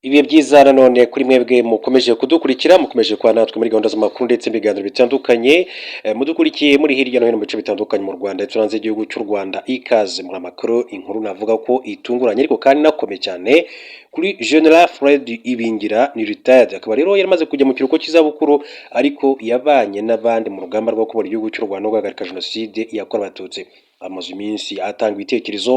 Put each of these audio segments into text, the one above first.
Ibihe byiza nanone kuri mwebwe mukomeje kudukurikira, mukomeje kuba natwe muri gahunda z'amakuru ndetse n'ibiganiro bitandukanye, mudukurikiye muri hirya no hino mu bice bitandukanye mu Rwanda ndetse hanze y'igihugu cy'u Rwanda. Ikaze muri amakuru, inkuru navuga ko itunguranye ariko kandi inakomeye cyane kuri General Fred Ibingira, ni retired, akaba rero yaramaze kujya mu kiruhuko cy'izabukuru, ariko yabanye n'abandi mu rugamba rwo kubona igihugu cy'u Rwanda no guhagarika Jenoside yakorewe Abatutsi. Amaze iminsi atanga ibitekerezo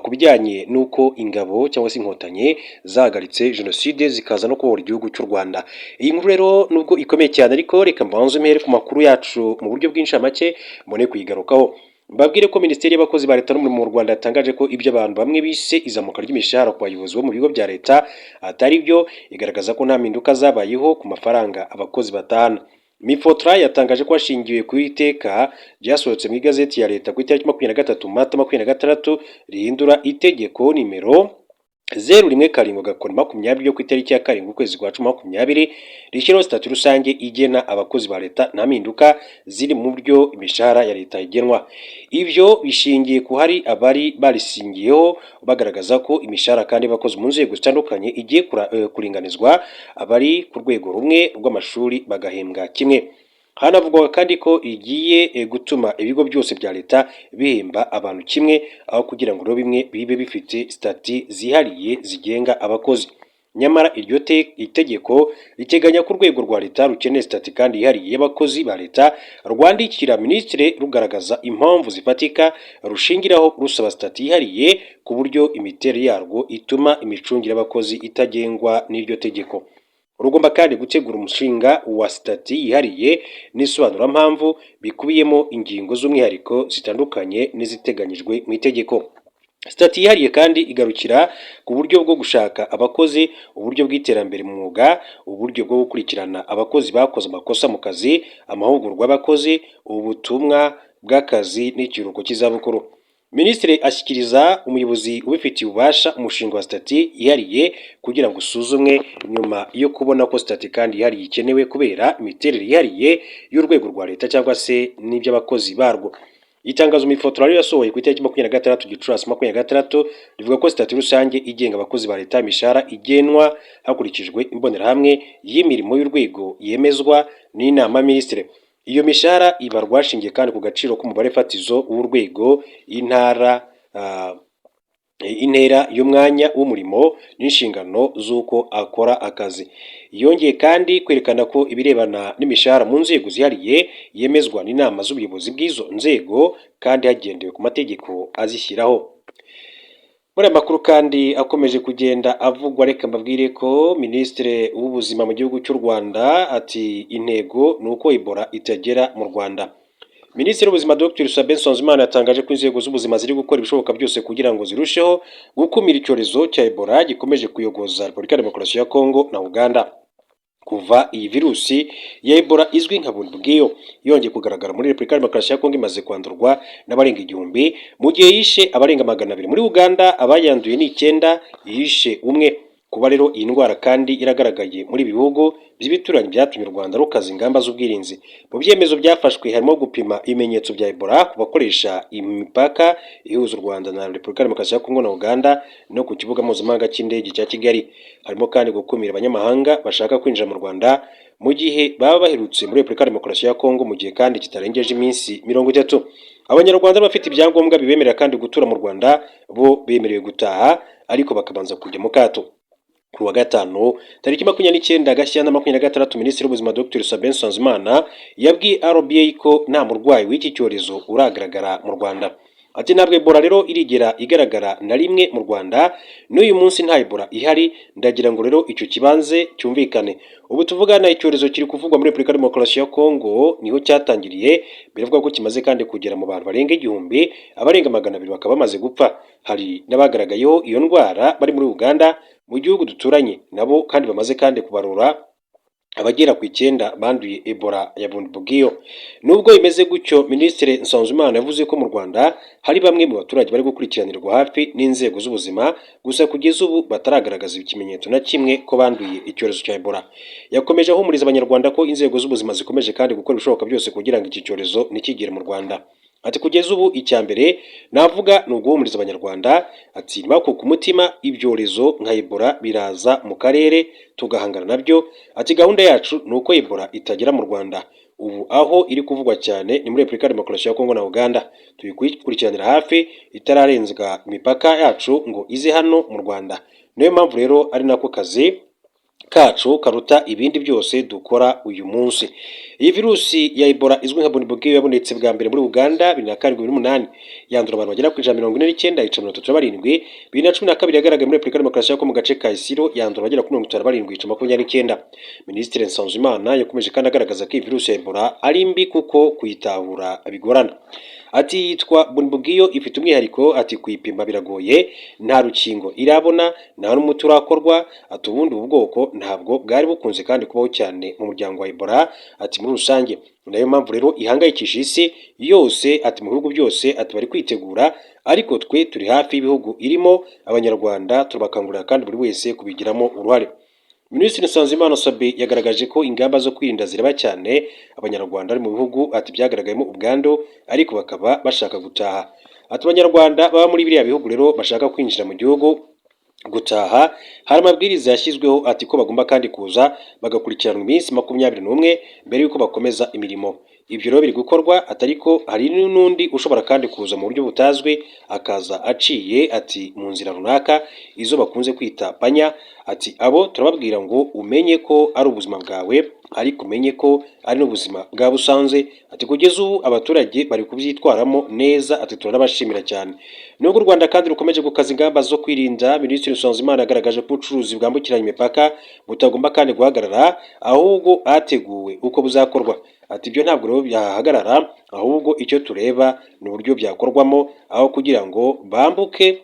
ku bijyanye n'uko ingabo cyangwa se Inkotanyi zahagaritse jenoside, zikaza no kubohora igihugu cy'u Rwanda. Iyi nkuru rero nubwo ikomeye cyane, ariko reka mbanze mpere ku makuru yacu mu buryo bw'incamake mbone kuyigarukaho. Mbabwire ko Minisiteri y'Abakozi ba Leta n'Umurimo mu Rwanda yatangaje ko ibyo abantu bamwe bise izamuka ry'imishahara ku bayobozi bo mu bigo bya leta atari byo, igaragaza ko nta mpinduka zabayeho ku mafaranga abakozi batahana. MIFOTRA yatangaje ko hashingiwe ku iteka ryasohotse mu igazeti ya leta ku itariki 23 Mata 26, rihindura itegeko nimero 017-20 ryo ku itariki ya 7 ukwezi kwa 10 20, rishyiraho sitati rusange igena abakozi ba leta, nta mpinduka ziri mu buryo imishahara ya leta igenwa. Ibyo bishingiye ku hari abari barisingiyeho bagaragaza ko imishahara kandi y'abakozi mu nzego zitandukanye igiye kuringanizwa, abari ku rwego rumwe rw'amashuri bagahembwa kimwe. Hanavugwaga kandi ko igiye gutuma ibigo byose bya leta bihemba abantu kimwe, aho kugira ngo rero bimwe bibe bifite sitati zihariye zigenga abakozi. Nyamara iryo itegeko riteganya ko urwego rwa leta rukeneye sitati kandi yihariye y'abakozi ba leta rwandikira minisitiri rugaragaza impamvu zifatika rushingiraho rusaba sitati yihariye, ku buryo imiterere yarwo ituma imicungire y'abakozi itagengwa n'iryo tegeko. Rugomba kandi gutegura umushinga wa sitati yihariye n'isobanurampamvu bikubiyemo ingingo z'umwihariko zitandukanye n'iziteganyijwe mu itegeko. Sitati yihariye kandi igarukira ku buryo bwo gushaka abakozi, uburyo bw'iterambere mu mwuga, uburyo bwo gukurikirana abakozi bakoze amakosa mu kazi, amahugurwa y'abakozi, ubutumwa bw'akazi n'ikiruhuko cy'izabukuru. Minisitiri ashyikiriza umuyobozi ubifitiye ububasha umushinga wa sitati yihariye kugira ngo usuzumwe, nyuma yo kubona ko sitati kandi yihariye ikenewe kubera imiterere yihariye y'urwego rwa leta cyangwa se n'iby'abakozi barwo. Itangazo MIFOTRA rero yasohoye ku itariki 26 Gicurasi 26 rivuga ko sitati rusange igenga abakozi ba leta, imishahara igenwa hakurikijwe imbonerahamwe y'imirimo y'urwego yemezwa n'inama minisitiri. Iyo mishahara ibarwa hashingiye kandi ku gaciro k'umubare fatizo w'urwego, intara, intera y'umwanya w'umurimo n'inshingano z'uko akora akazi. Yongeye kandi kwerekana ko ibirebana n'imishahara mu nzego zihariye yemezwa n'inama z'ubuyobozi bw'izo nzego kandi hagendewe ku mategeko azishyiraho. Muri aya makuru kandi akomeje kugenda avugwa, reka mbabwire ko Minisitiri w'Ubuzima mu gihugu cy'u Rwanda ati intego ni uko Ebola itagera mu Rwanda. Minisitiri w'Ubuzima Dr Sabin Nsanzimana yatangaje ko inzego z'ubuzima ziri gukora ibishoboka byose kugira ngo zirusheho gukumira icyorezo cya Ebola gikomeje kuyogoza Repubulika ya Demokarasi ya Kongo na Uganda. Kuva iyi virusi ya Ebola izwi nka Bundibugyo yongeye kugaragara muri Repubulika ya Demokarasi ya Kongo, imaze kwandurwa n'abarenga 1000, mu gihe yishe abarenga 200. Muri Uganda abayanduye ni icyenda, yishe umwe. Kuba rero iyi ndwara kandi iragaragaye muri ibi bihugu by'ibituranyi byatumye u Rwanda rukaza ingamba z'ubwirinzi. Mu byemezo byafashwe harimo gupima ibimenyetso bya Ebola ku bakoresha imipaka ihuza u Rwanda na Repubulika ya Demokarasi ya Kongo na Uganda no ku kibuga mpuzamahanga cy'indege cya Kigali. Harimo kandi gukumira abanyamahanga bashaka kwinjira mu Rwanda mu gihe baba baherutse muri Repubulika ya Demokarasi ya Kongo mu gihe kandi kitarengeje iminsi 30. Abanyarwanda bafite ibyangombwa bibemerera kandi gutura mu Rwanda bo bemerewe gutaha, ariko bakabanza kujya mu kato. Ku wa gatanu tariki 29 Gashyantare 26, Minisitiri w'Ubuzima Dr Sabin Nsanzimana yabwiye RBA ko nta murwayi w'iki cyorezo uragaragara mu Rwanda. Ati ntabwo Ebola rero irigera igaragara na rimwe mu Rwanda, n'uyu munsi nta Ebola ihari. Ndagira ngo rero icyo kibanze cyumvikane. Ubu tuvugana icyorezo kiri kuvugwa muri Repubulika Demokarasi ya Kongo, niho cyatangiriye. Biravuga ko kimaze kandi kugera mu bantu barenga 1000, abarenga 200 bakaba bamaze gupfa. Hari n'abagaragayeho iyo ndwara bari muri Uganda, mu gihugu duturanye nabo, kandi bamaze kandi kubarura abagera ku icyenda banduye Ebola ya Bundibugyo. Nubwo bimeze gutyo, Minisitiri Nsanzimana yavuze ko mu Rwanda hari bamwe mu baturage bari gukurikiranirwa hafi n'inzego z'ubuzima, gusa kugeza ubu bataragaragaza ikimenyetso na kimwe ko banduye icyorezo cya Ebola. Yakomeje ahumuriza Abanyarwanda ko inzego z'ubuzima zikomeje kandi gukora ibishoboka byose kugira ngo iki cyorezo ntikigere mu Rwanda. Ati kugeza ubu icya mbere navuga ni uguhumuriza Abanyarwanda, ati ntibakuke umutima, ibyorezo nka Ebola biraza mu karere tugahangana nabyo. Ati gahunda yacu ni uko Ebola itagera mu Rwanda. Ubu aho iri kuvugwa cyane ni muri Repubulika ya Demokarasi ya Kongo na Uganda, turi kuyikurikiranira hafi itararenzwa imipaka yacu ngo ize hano mu Rwanda. Niyo mpamvu rero ari nako kazi kacu karuta ibindi byose dukora uyu munsi. Iyi virusi ya Ebola izwi nka Bundibugyo yabonetse bwa mbere muri Uganda 2007, 2008, yandura abantu bagera ku 149, yica 37. 2012 yagaragaye muri Repubulika ya Demokarasi ya Kongo mu gace ka Isiro, yandura abagera kuri 57, yica 29. Minisitiri Nsanzimana yakomeje kandi agaragaza ko iyi virusi ya Ebola ari mbi kuko kuyitahura bigorana. Ati yitwa Bundibugyo, ifite umwihariko, ati kuyipima biragoye, nta rukingo irabona, nta n'umuti urakorwa. Ati ubundi ubu bwoko ntabwo bwari bukunze kandi kubaho cyane mu muryango wa Ebola, ati muri rusange. Nayo mpamvu rero ihangayikishije isi yose, ati mu bihugu byose ati bari kwitegura, ariko twe turi hafi y'ibihugu irimo. Abanyarwanda turabakangurira kandi buri wese kubigiramo uruhare. Minisitiri Nsanzimana Sabin yagaragaje ko ingamba zo kwirinda zireba cyane Abanyarwanda bari mu bihugu ati byagaragayemo ubwandu ariko bakaba bashaka gutaha. Ati Abanyarwanda baba muri biriya bihugu rero bashaka kwinjira mu gihugu gutaha, hari amabwiriza yashyizweho, ati ko bagomba kandi kuza bagakurikiranwa iminsi 21 mbere y'uko bakomeza imirimo. Ibyo rero biri gukorwa, atari ko hari n'undi ushobora kandi kuza mu buryo butazwi, akaza aciye ati mu nzira runaka, izo bakunze kwita panya. Ati abo turababwira ngo umenye ko ari ubuzima bwawe, ariko umenye ko ari n'ubuzima bwa busanzwe. Ati kugeza ubu abaturage bari kubyitwaramo neza, ati turanabashimira cyane. Nubwo u Rwanda kandi rukomeje gukaza ingamba zo kwirinda, Minisitiri Nsanzimana yagaragaje ko ubucuruzi bwambukiranya imipaka butagomba kandi guhagarara, ahubwo hateguwe uko buzakorwa. Ati ibyo ntabwo rero byahagarara, ahubwo icyo tureba ni uburyo byakorwamo, aho kugira ngo bambuke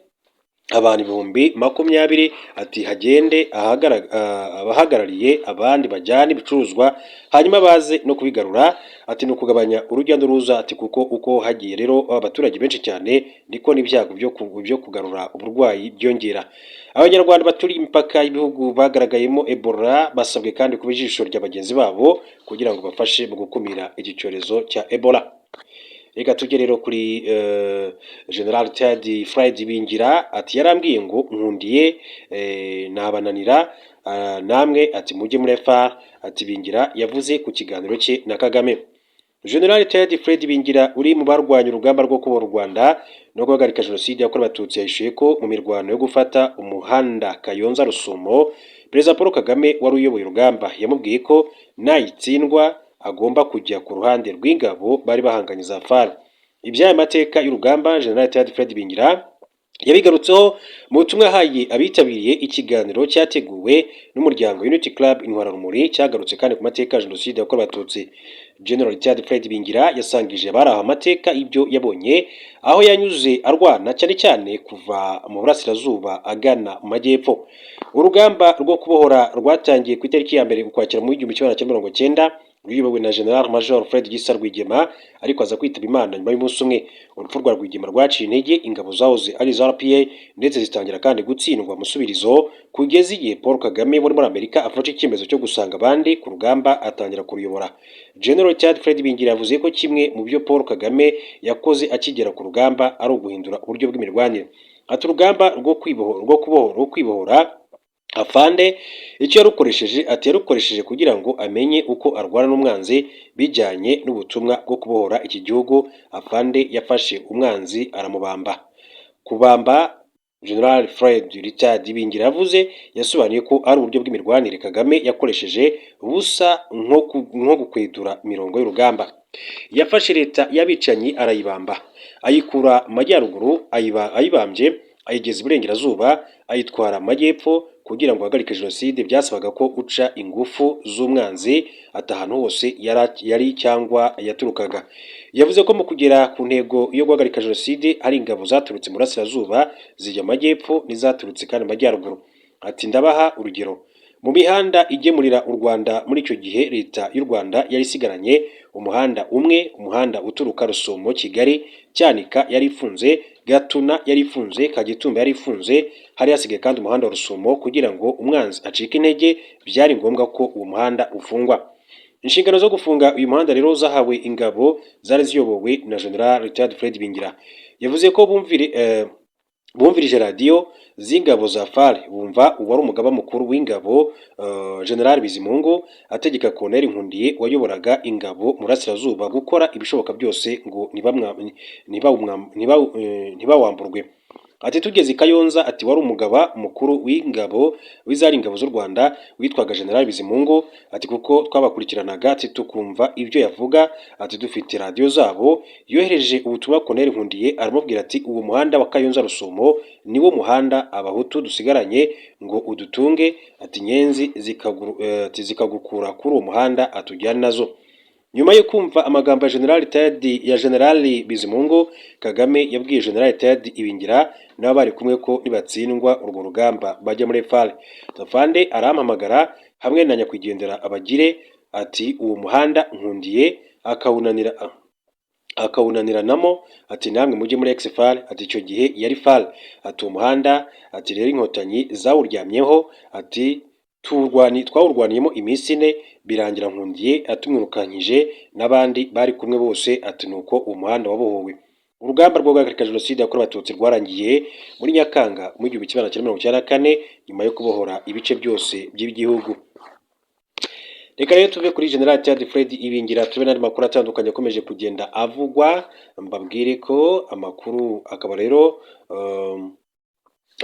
abantu 20,000, ati hagende abahagarariye abandi bajyana ibicuruzwa, hanyuma baze no kubigarura. Ati ni ukugabanya urujya n'uruza, ati kuko uko hagiye rero abaturage benshi cyane niko n'ibyago byo kugarura uburwayi byongera. Abanyarwanda baturiye imipaka y'ibihugu bagaragayemo Ebola basabwe kandi kuba ijisho rya bagenzi babo kugira ngo bafashe mu gukumira iki cyorezo cya Ebola. Reka tujye rero kuri General Ted Fred Bingira. Ati yarambwiye ngo nkundiye nabananira namwe, ati mujye muri FAR. Ati Bingira yavuze ku kiganiro cye na Kagame. General Ted Fred Bingira uri mu barwanya urugamba rwo kubohora u Rwanda no guhagarika Jenoside yakorewe Abatutsi, yahishuye ko mu mirwano yo gufata umuhanda Kayonza Rusumo, Perezida Paul Kagame wari uyoboye urugamba yamubwiye ko nayitsindwa agomba kujya ku ruhande rw'ingabo bari bahanganye za FAR. Iby'aya mateka y'urugamba, General Ted Fred Bingira yabigarutseho mu butumwa yahaye abitabiriye ikiganiro cyateguwe n'umuryango Unity Club Intwararumuri, cyagarutse kandi ku mateka ya Jenoside yakorewe Abatutsi. General Ted Fred Bingira yasangije abari aho amateka ibyo yabonye aho yanyuze arwana, cyane cyane kuva mu burasirazuba agana mu majyepfo. Urugamba rwo kubohora rwatangiye ku itariki ya 1 Ukwakira mu 1990, ruyobowe na General Major Fred Gisa Rwigema, ariko aza kwitaba Imana nyuma y'umunsi umwe. Urupfu rwa Rwigema rwaciye intege ingabo zahoze ari iza RPA, ndetse zitangira kandi gutsindwa musubirizo, kugeza igihe Paul Kagame muri Amerika afashe icyemezo cyo gusanga abandi ku rugamba, atangira kuruyobora. General Chad Fred Bingira yavuze ko kimwe mu byo Paul Kagame yakoze akigera ku rugamba ari uguhindura uburyo bw'imirwanire. Ati urugamba rwo kwibohora, rwo kubohora, rwo kwibohora, afande icyo yarukoresheje, ati yarukoresheje kugira ngo amenye uko arwana n'umwanzi bijyanye n'ubutumwa bwo kubohora iki gihugu. Afande yafashe umwanzi aramubamba. Kubamba, General Fred Richard Bingira yavuze, yasobanuye ko ari uburyo bw'imirwanire Kagame yakoresheje busa nko gukwedura imirongo y'urugamba. Yafashe leta y'abicanyi arayibamba, ayikura mu majyaruguru, ayibambye ayigeza iburengerazuba, ayitwara mu majyepfo. Kugira ngo ahagarike jenoside byasabaga ko uca ingufu z'umwanzi, ati ahantu hose yari cyangwa yaturukaga. Yavuze ko mu kugera ku ntego yo guhagarika jenoside hari ingabo zaturutse mu burasirazuba zijya mu majyepfo n'izaturutse kandi mu majyaruguru. Ati ndabaha urugero: mu mihanda igemurira u Rwanda muri icyo gihe, leta y'u Rwanda yari isigaranye umuhanda umwe, umuhanda uturuka Rusumo, Kigali. Cyanika yari ifunze, Gatuna yari ifunze, Kagitumba yari ifunze, hari hasigaye kandi umuhanda wa Rusumo. Kugira ngo umwanzi acike intege byari ngombwa ko uwo muhanda ufungwa. Inshingano zo gufunga uyu muhanda rero zahawe ingabo zari ziyobowe na General Richard Fred Ibingira. Yavuze ko bumvirije radiyo z'ingabo za FAR, bumva uwari umugaba mukuru w'ingabo, General Bizimungu, ategeka Colonel Nkundiye wayoboraga ingabo mu Burasirazuba gukora ibishoboka byose ngo ntibawamburwe. Ati: "Tugeze i Kayonza," ati, "wari umugaba mukuru w'ingabo w'izari ingabo z'u Rwanda witwaga General Bizimungu," ati, "kuko twabakurikiranaga," ati, "tukumva ibyo yavuga," ati, "dufite radiyo zabo." Yohereje ubutumwa Colonel Nkundiye, aramubwira ati: "Uwo muhanda wa Kayonza Rusumo niwo muhanda Abahutu dusigaranye ngo udutunge," ati, "Inyenzi ati, zikagukura kuri uwo muhanda atujyane nazo." Nyuma yo kumva amagambo ya General Ted ya General Bizimungu, Kagame yabwiye General Ted Ibingira nabo bari kumwe ko nibatsindwa urwo rugamba bajya muri FAR. "Afande arampamagara hamwe na nyakwigendera Abagire," ati, "uwo muhanda Nkundiye akawunaniranamo," ati, "namwe mujye muri ex-FAR," ati, "icyo gihe yari FAR." Ati: "Uwo muhanda," ati, "rero Inkotanyi zawuryamyeho," ati, "twawurwaniyemo iminsi 4, birangira Nkundiye atumwirukanyije n'abandi bari kumwe bose," ati, "nuko uwo muhanda wabohowe." Urugamba rwo guhagarika Jenoside yakorewe Abatutsi rwarangiye muri Nyakanga mu 1994, nyuma yo kubohora ibice byose by'igihugu. Reka rero tuve kuri General Ted Fred Ibingira, tube n'andi makuru atandukanye akomeje kugenda avugwa. Mbabwire ko amakuru akaba rero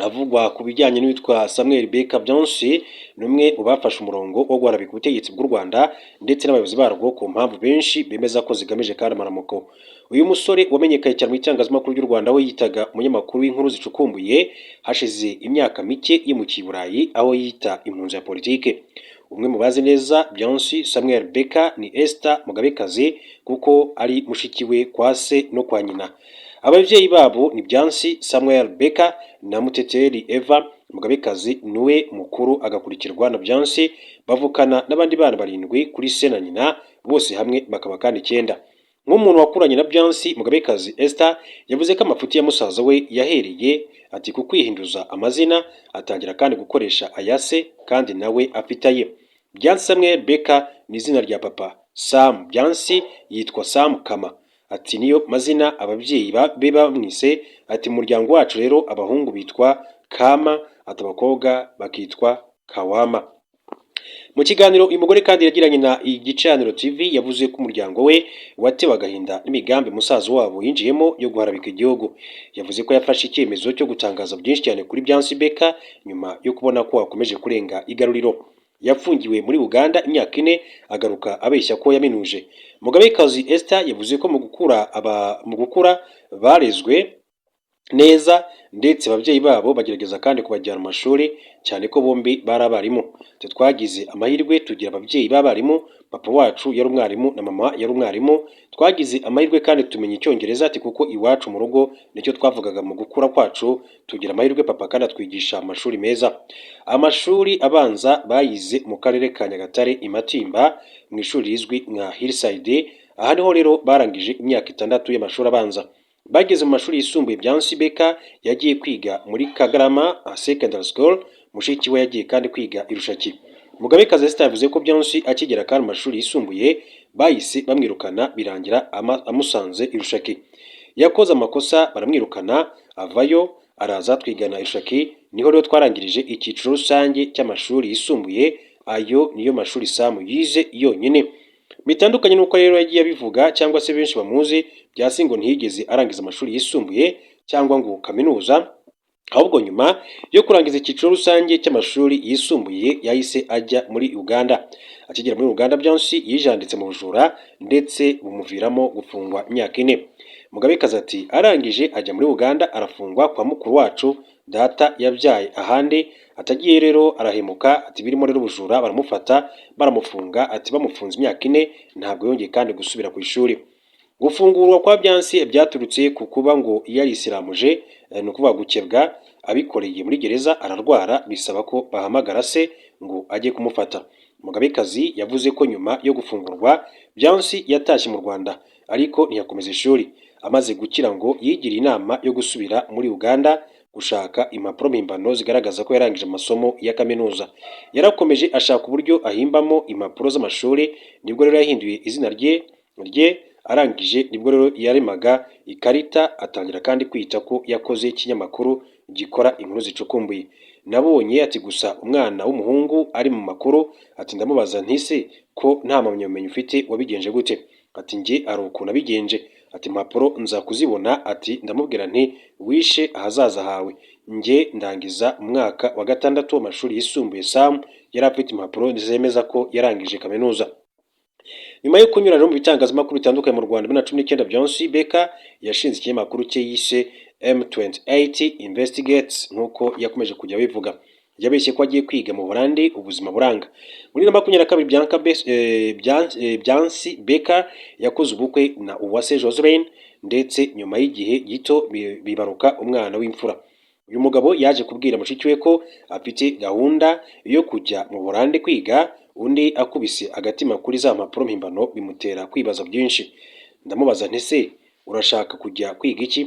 avugwa ku bijyanye n'uwitwa Samuel Baker Byansi. Ni umwe mu bafashe umurongo wo guharabika ubutegetsi bw'u Rwanda ndetse n'abayobozi barwo, ku mpamvu benshi bemeza ko zigamije kandi amaramuko. Uyu musore wamenyekanye cyane mu itangazamakuru ry'u Rwanda, we yitaga umunyamakuru w'inkuru zicukumbuye, hashize imyaka mike yimukiye i Burayi, aho yita impunzi ya politike. Umwe mu bazi neza Byansi Samuel Baker ni Esther Mugabekazi, kuko ari mushiki we kwa se no kwa nyina. Ababyeyi babo ni Byansi Samuel Baker na Muteteri Eva Mugabekazi. Niwe mukuru, agakurikirwa na Byansi. Bavukana n'abandi bana barindwi kuri se na nyina, bose hamwe bakaba kandi icyenda. Nk'umuntu wakuranye na Byansi, Mugabekazi Esther yavuze ko amafuti ya musaza we yahereye, ati, ku kwihinduza amazina, atangira kandi gukoresha aya se kandi nawe afite aye. Byansi Samuel Baker ni izina rya papa Sam. Byansi yitwa Sam Kama, ati, niyo mazina ababyeyi be bamwise. Ati: "Mu muryango wacu rero abahungu bitwa Kama," ati, "abakobwa bakitwa Kawama." Mu kiganiro uyu mugore kandi yagiranye na Igicaniro TV, yavuze ko umuryango we watewe agahinda n'imigambi musaza wabo yinjiyemo yo guharabika igihugu. Yavuze ko yafashe icyemezo cyo gutangaza byinshi cyane kuri Byansi Baker nyuma yo kubona ko akomeje kurenga igaruriro. Yafungiwe muri Uganda imyaka 4, agaruka abeshya ko yaminuje. Mugabekazi Esther yavuze ko mu gukura barezwe neza, ndetse ababyeyi babo bagerageza kandi kubajyana mu mashuri, cyane ko bombi bari abarimu. Twe twagize amahirwe tugira ababyeyi b'abarimu. Papa wacu yari umwarimu na mama yari umwarimu. Twagize amahirwe kandi tumenya Icyongereza, ati, kuko iwacu mu rugo nicyo twavugaga mu gukura kwacu. Tugira amahirwe, papa kandi atwigisha amashuri meza. Amashuri abanza bayize mu karere ka Nyagatare, i Matimba, mu ishuri rizwi nka Hillside. Aha niho rero barangije imyaka 6 y'amashuri abanza. Bageze mu mashuri yisumbuye, Byansi Baker yagiye kwiga muri Kagarama Secondary School, mushiki we yagiye kandi kwiga i Rushaki. Mugabekazi Esther yavuze ko Byansi akigera kandi mu mashuri yisumbuye bahise bamwirukana, birangira amusanze i Rushaki. "Yakoze amakosa baramwirukana, avayo araza twigana i Rushaki. Niho rero twarangirije icyiciro rusange cy'amashuri yisumbuye. Ayo niyo mashuri Samu yize yonyine." Bitandukanye n'uko rero yagiye abivuga cyangwa se benshi bamuzi, Byansi ngo ntiyigeze arangiza amashuri yisumbuye cyangwa ngo kaminuza, ahubwo nyuma yo kurangiza icyiciro rusange cy'amashuri yisumbuye yahise ajya muri Uganda. Akigera muri Uganda, Byansi yijanditse mu bujura ndetse bumuviramo gufungwa imyaka 4. Mugabekazi ati: "Arangije ajya muri Uganda, arafungwa kwa mukuru wacu data yabyaye ahandi." Atagiye rero arahemuka, ati, birimo rero ubujura, baramufata baramufunga. Ati: "Bamufunze imyaka 4, ntabwo yongeye kandi gusubira ku ishuri." Gufungurwa kwa Byansi byaturutse ku kuba ngo yarisiramuje, ni ukuvuga gukebwa, abikoreye muri gereza, ararwara, bisaba ko bahamagara se ngo ajye kumufata. Mugabekazi yavuze ko nyuma yo gufungurwa Byansi yatashye mu Rwanda, ariko ntiyakomeza ishuri. Amaze gukira ngo yigiriye inama yo gusubira muri Uganda Gushaka impapuro mpimbano zigaragaza ko yarangije amasomo ya kaminuza. Yarakomeje ashaka uburyo ahimbamo impapuro z'amashuri. Nibwo rero yahinduye izina rye arangije, nibwo rero yaremaga ikarita, atangira kandi kwita ko yakoze ikinyamakuru gikora inkuru zicukumbuye. Nabonye ati gusa umwana w'umuhungu ari mu makuru. Ati ndamubaza nti: "Se ko nta mpamyabumenyi ufite, wabigenje gute?" Ati: "Njye ari ukuntu nabigenje." Ati: "Impapuro nza kuzibona." Ati: "Ndamubwira nti: 'Wishe ahazaza hawe.' Njye ndangiza umwaka wa gatandatu w'amashuri yisumbuye, Sam yari afite impapuro zemeza ko yarangije kaminuza." Nyuma yo kunyura rero mu bitangazamakuru bitandukanye mu Rwanda, muri 2019 Beyonce Baker yashinze ikinyamakuru cye yise M28 Investigates. Nk'uko yakomeje kujya abivuga, yabeshye ko agiye kwiga mu Buholandi, ubuzima buranga. Muri 2022 Bianca Byansi Baker yakoze ubukwe na Uwase Joseline, ndetse nyuma y'igihe gito bibaruka umwana w'imfura. Uyu mugabo yaje kubwira mushiki we ko afite gahunda yo kujya mu Buholandi kwiga, undi akubise agatima kuri za mpapuro mpimbano bimutera kwibaza byinshi. Ndamubaza nti: "Se urashaka kujya kwiga iki?"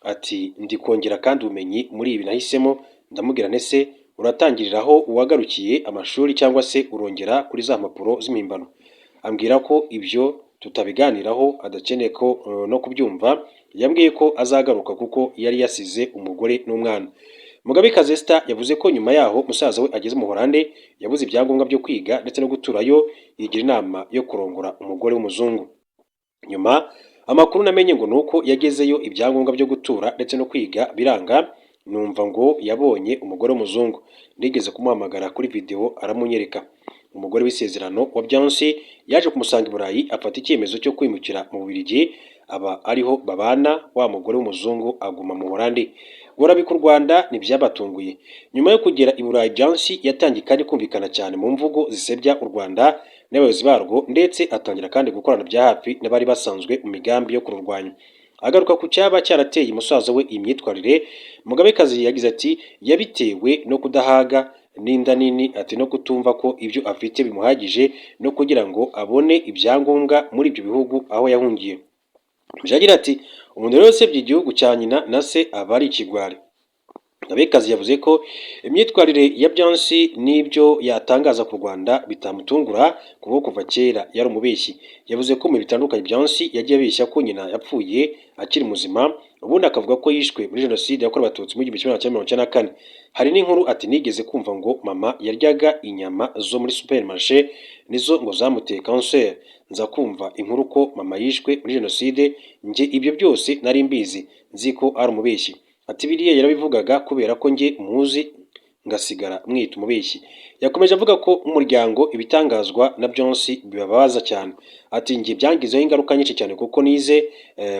Ati: "Ndi kongera kandi ubumenyi muri ibi nahisemo." Ndamubwira nti: "Se uratangirira aho uwagarukiye amashuri cyangwa se urongera kuri za mpapuro z'impimbano?" Ambwira ko ibyo tutabiganiraho, adakeneye ko no kubyumva. Yambwiye ko azagaruka kuko yari yasize umugore n'umwana. Mugabekazi Esther yavuze ko nyuma yaho musaza we ageze mu Buholandi, yabuze ibyangombwa byo kwiga ndetse no guturayo, yigira inama yo kurongora umugore w'umuzungu. Nyuma amakuru namenye ngo nuko yagezeyo ibyangombwa byo gutura ndetse no kwiga biranga, numva ngo yabonye umugore w'umuzungu. Nigeze kumuhamagara kuri video aramunyereka. Umugore w'isezerano wa Beyonce yaje kumusanga i Burayi, afata icyemezo cyo kwimukira mu Bubiligi, aba ariho babana, wa mugore w'umuzungu aguma mu Buholandi. Gurabika u Rwanda ntibyabatunguye. Nyuma yo kugera i Burayi, Beyonce yatangiye kandi kumvikana cyane mu mvugo zisebya u Rwanda n'abayobozi barwo, ndetse atangira kandi gukorana bya hafi n'abari basanzwe mu migambi yo kururwanya. Agaruka ku cyaba cyarateye musaza we iyi myitwarire, Mugabekazi yagize ati: "Yabitewe no kudahaga n'inda nini," ati no kutumva ko ibyo afite bimuhagije, no kugira ngo abone ibyangombwa muri ibyo bihugu aho yahungiye. Agira ati: "Umuntu rero usebye igihugu cya nyina na se aba ari ikigwari." Mugabekazi yavuze ko imyitwarire ya Beyonce n'ibyo yatangaza ku Rwanda bitamutungura, kuko kuva kera yari umubeshyi. Yavuze ko mu bitandukanye Beyonce yagiye abeshya ko nyina yapfuye akiri muzima, ubundi akavuga ko yishwe muri Jenoside yakorewe Abatutsi mu 1994. Hari n'inkuru ati nigeze kumva ngo mama yaryaga inyama zo muri supermarché, nizo ngo zamuteye kanseri. Nza kumva inkuru ko mama yishwe muri Jenoside. Njye ibyo byose nari mbizi, nzi ko ari umubeshyi. Ati: "Biriya yarabivugaga kubera ko njye muzi, ngasigara mwita umubeshyi." Yakomeje avuga ko nk'umuryango ibitangazwa na Beyonce bibabaza cyane. Ati: "Njye byangizeho ingaruka nyinshi cyane, kuko nize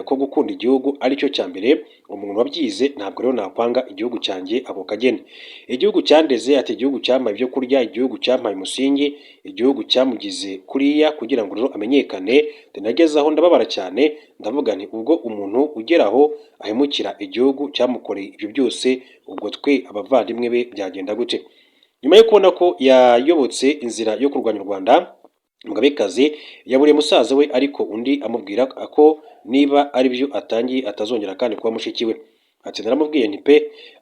ko gukunda igihugu aricyo cya mbere, umuntu wabyize ntabwo rero nakwanga igihugu cyanjye ako kageni. Igihugu cyandeze," ati "igihugu cyampaye ibyo kurya, igihugu cyampaye umusingi, igihugu cyamugize kuriya kugira ngo rero amenyekane." Nageze aho ndababara cyane, ndavuga nti: "Ubwo umuntu ugeraho ahemukira igihugu cyamukoreye ibyo byose, ubwo twe abavandimwe be byagenda gute?" Nyuma yo kubona ko yayobotse inzira yo kurwanya u Rwanda, Mugabekazi yaburiye musaza we, ariko undi amubwira ko niba ari byo atangiye atazongera kandi kuba mushiki we. Ati: "Naramubwiye nti pe,"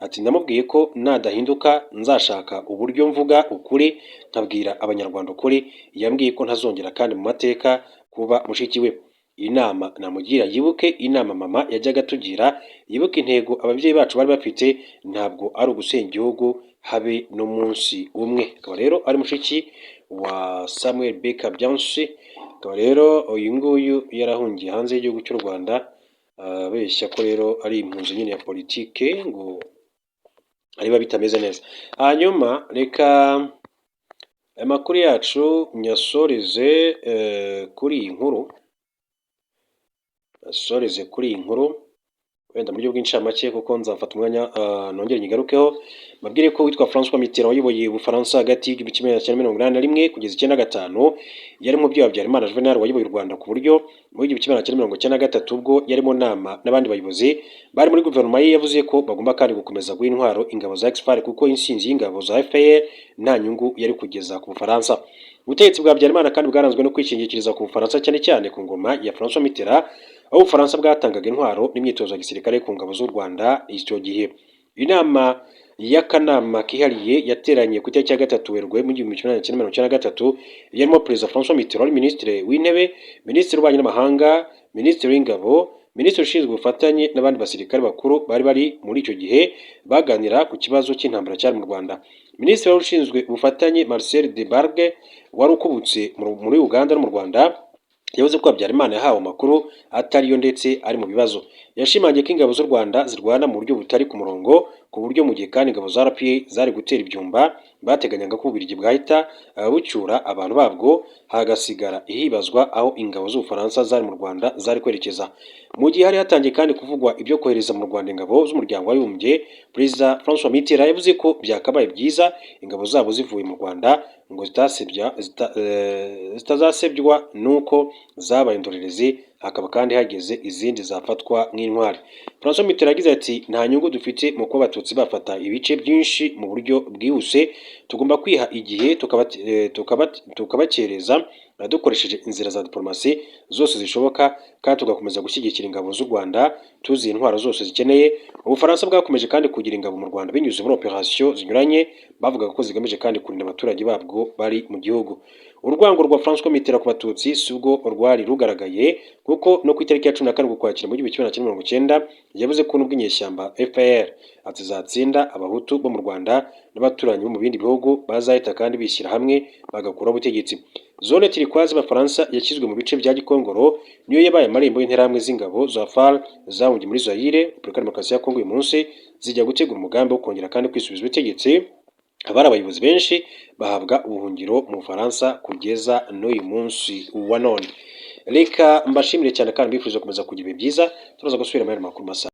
ati "ndamubwiye ko nadahinduka nzashaka uburyo mvuga ukuri, nkabwira Abanyarwanda ukuri. Yambwiye ko ntazongera kandi mu mateka kuba mushiki we. Inama namugira, yibuke inama mama yajyaga atugira, yibuke intego ababyeyi bacu bari bafite, ntabwo ari ugusenya igihugu habe n'umunsi umwe." Akaba rero ari mushiki wa Samuel Baker Byansi. Akaba rero uyu nguyu yarahungiye hanze y'igihugu cy'u Rwanda, abeshya ko rero ari impunzi nyine ya politike, ngo ariba bitameze neza. Hanyuma reka amakuru yacu nyasoreze kuri iyi nkuru, nyasoreze kuri iyi nkuru wenda mu buryo bw'incamake, kuko nzafata umwanya nongere nyigarukeho. Mbabwire ko witwa François Mitterrand wayoboye Ubufaransa hagati y'1981 kugeza 95, yari umubyeyi wa Habyarimana Juvenal wayoboye u Rwanda ku buryo mu 1993, ubwo yari mu nama n'abandi bayobozi bari muri guverinoma ye, yavuze ko bagomba kandi gukomeza guha intwaro ingabo za ex-FAR, kuko intsinzi y'ingabo za FPR nta nyungu yari kugeza ku Bufaransa. Ubutegetsi bwa Habyarimana kandi bwaranzwe no kwishingikiriza ku Bufaransa, cyane cyane ku ngoma ya François Mitterrand, aho Ubufaransa bwatangaga intwaro n'imyitozo ya gisirikare ku ngabo z'u Rwanda icyo gihe. Inama y'akanama kihariye yateranye ku itariki ya 3 Werurwe mu 1993, yarimo Perezida François Mitterrand, Minisitiri w'Intebe, Minisitiri w'Ububanyi n'Amahanga, Minisitiri w'Ingabo, Minisitiri ushinzwe ubufatanye n'abandi basirikare bakuru bari bari muri icyo gihe, baganira ku kibazo cy'intambara cyari mu Rwanda. Minisitiri wari ushinzwe ubufatanye, Marcel Debargue, wari ukubutse muri Uganda no mu Rwanda, yavuze ko Habyarimana yahawe amakuru atariyo ndetse ari mu bibazo. Yashimangiye ko ingabo z'u Rwanda zirwana mu buryo butari ku murongo, ku buryo mu gihe kandi ingabo za RPA zari gutera ibyumba, bateganyaga ko Ububiligi bwahita bucyura abantu babwo, hagasigara hibazwa aho ingabo z'Ubufaransa zari mu Rwanda zari kwerekeza. Mu gihe hari hatangiye kandi kuvugwa ibyo kohereza mu Rwanda ingabo z'Umuryango w'Abibumbye, Perezida François Mitterrand yavuze ko byakabaye byiza ingabo zabo zivuye mu Rwanda ngo zitazasebywa nuko zabaye indorerezi, hakaba kandi hageze izindi zafatwa nk'intwari. François Mitterrand yagize ati: "Nta nyungu dufite mu kuba Abatutsi bafata ibice byinshi mu buryo bwihuse. Tugomba kwiha igihe, tukabakereza dukoresheje inzira za diplomasi zose zishoboka, kandi tugakomeza gushyigikira ingabo z'u Rwanda, tuziha intwaro zose zikeneye." Ubufaransa bwakomeje kandi kugira ingabo mu Rwanda binyuze muri operasiyo zinyuranye bavugaga ko zigamije kandi kurinda abaturage babwo bari mu gihugu. Urwango rwa François Mitterrand ku Batutsi si ubwo rwari rugaragaye, kuko no ku itariki ya 14 Ukwakira mu 1990 yavuze ko nubwo inyeshyamba FPR ati zatsinda, Abahutu bo mu Rwanda n'abaturanyi bo mu bindi bihugu bazahita kandi bishyira hamwe bagakuraho ubutegetsi. Zone turquoise y'Abafaransa yashyizwe mu bice bya Gikongoro niyo yabaye amarembo y'interahamwe z'ingabo za FAR zahungiye muri Zaire, Repubulika Demokarasi ya Kongo uyu munsi, zijya gutegura umugambi wo kongera kandi kwisubiza ubutegetsi. Abari abayobozi benshi bahabwa ubuhungiro mu Bufaransa kugeza n'uyu munsi wa none. Reka mbashimire cyane kandi mbifuriza gukomeza kugira ibihe byiza. Turaza gusubira muri aya makuru masaha.